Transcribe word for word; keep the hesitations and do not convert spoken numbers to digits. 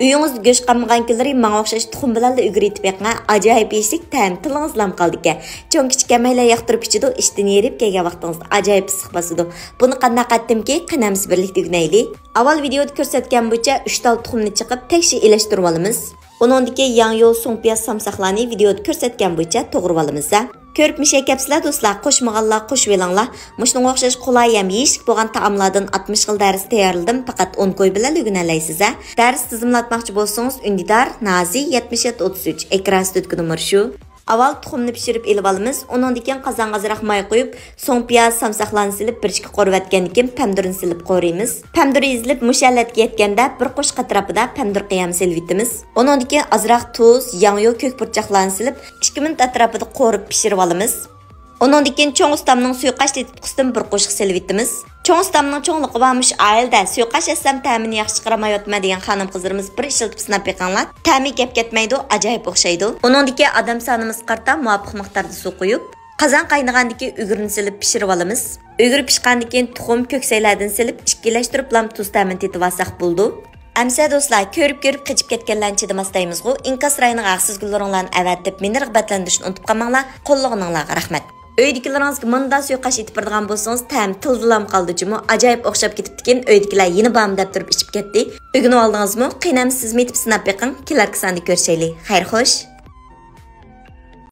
ئۆيىڭىزدە گۆش قالمىغان كۈنلىرى ماڭا ئوخشاش تۇخۇم بىلەنلا ئۆگرىتىپ بېقىڭ، ئاجايىپ يېيىشلىك، تەم تىلىڭىزدا قالىدىكەن. چوڭ كىچىك ھەممەيلەن ياقتۇرۇپ ئىچىدۇ، ئىشتىن يېرىپ كەلگەن ۋاقتىڭىزدا ئاجايىپ ئىسسىق باسىدۇ. بۇنى قانداق قىلدىمكى، قېنى ھەممىسى بىرلىكتە ئۆگىنەيلى. ئاۋۋال ۋىدېيودا كۆرسەتكەن بويىچە ئۈچ تال تۇخۇمنى چېقىپ، تەكشى ئېلىشتۇرۇۋالىمىز. ئۇنىڭدىكى ياڭيۇ، سۇڭپىياز، سامساقلارنى ۋىدېيودا كۆرسەتكەن بويىچە توغرىۋالىمىز. كۆرۈپ مۇشەي كەپسىلەر دوستلار، قوشمىغانلار قوشۇۋېلىڭلار. مۇشۇنىڭغا ئوخشاش قولايلىق ھەم يېيىشلىك بولغان تائاملاردىن ئاتمىش خىل دەرس تەييارلىدىم، پەقەت ئون كوي بىلەن ئۆگىنەلەيسىز ھە. دەرس تىزىملاتماقچى بولسىڭىز، ئۈندىدار، نازى، يەتمىش يەتتە ئوتتۇز ئۈچ، ئېكران ئۈستىدىكى نومۇر شۇ. ئاۋۋال تۇخۇمنى پىشۇرۇپ ئېلىۋالىمىز، ئۇنىڭدىن كېيىن قازانغا ئازراق ماي قۇيۇپ، سۇڭپىياز، سامساقلارنى سېلىپ، بىر ئىككى قورۇۋەتكەندىن كېيىن پەمىدۇرنى سېلىپ قورۇيمىز. پەمىدۇر ئېزىلىپ مۇشۇ ھالەتكە يەتكەندە، بىر قوشۇق ئەتراپىدا پەمىدۇر قىيامى سېلىۋېتىمىز. ئۇنىڭدىن كېيىن ئازراق تۇز، ياڭيۇ، كۆك پۇرچاقلارنى سېلىپ، ئىككى مىنۇت ئەتراپىدا قورۇپ پىشۇرۇۋالىمىز. ئۇنىڭدىن كېيىن چوڭ ئۇستامنىڭ سۇيۇقئاش تېتىتقۇسىدىن بىر قوشۇق سېلىۋېتىمىز. چوڭ ئۇستامنىڭ چوڭلۇقى بار مۇشۇ ئائىلىدە سۇيۇقئاش ئەتسەم تەمىنى ياخشى چىقىرالمايۋاتىمەن دېگەن خانىم-قىزلىرىمىز بىر ئىشلىتىپ سىناپ بېقىڭلار. تەمى گەپ كەتمەيدۇ، ئاجايىپ ئوخشايدۇ. ئۇنىڭدىكى ئادەم سانىمىزغا قارىتا مۇۋاپىق مىقداردا سۇ قۇيۇپ، قازان قاينىغاندىن كېيىن ئۈگرىنى سېلىپ پىشۇرۇۋالىمىز. ئۈگرە پىشقاندىن كېيىن تۇخۇم، كۆكسەيلەردىن سېلىپ، ئىككىلەشتۈرۈپلام تۇز تەمىنى تېتىۋالساق بولىدۇ. ئەمىسە دوستلار، كۆرۈپ-كۆرۈپ قېچىپ كەتكەنلەرنى چىدىماس دەيمىزغۇ، ئىنكاس رايىنىغا ھەقسىز گۈللىرىڭلارنى ئەۋەتىپ، مېنى رىغبەتلەندۈرۈشنى ئۇنتۇپ قالماڭلار، قوللىغىنىڭلارغا رەھمەت. ئۆيدىكىلىرىڭىزگە مۇنداق سۇيۇقئاش ئېتىپ بېرىدىغان بولسىڭىز، تەم تىلدىلام قالىدۇ جۇمۇ، ئاجايىپ ئوخشاپ كېتىپتىكىن، ئۆيدىكىلەر يەنە بارمۇ دەپ تۇرۇپ ئىچىپ كەتتى. ئۆگىنىۋالدىڭىزمۇ؟ قېنى ئەمىسە سىزمۇ ئېتىپ سىناپ بېقىڭ، كېلەركى ساندا كۆرۈشەيلى. خەير خوش.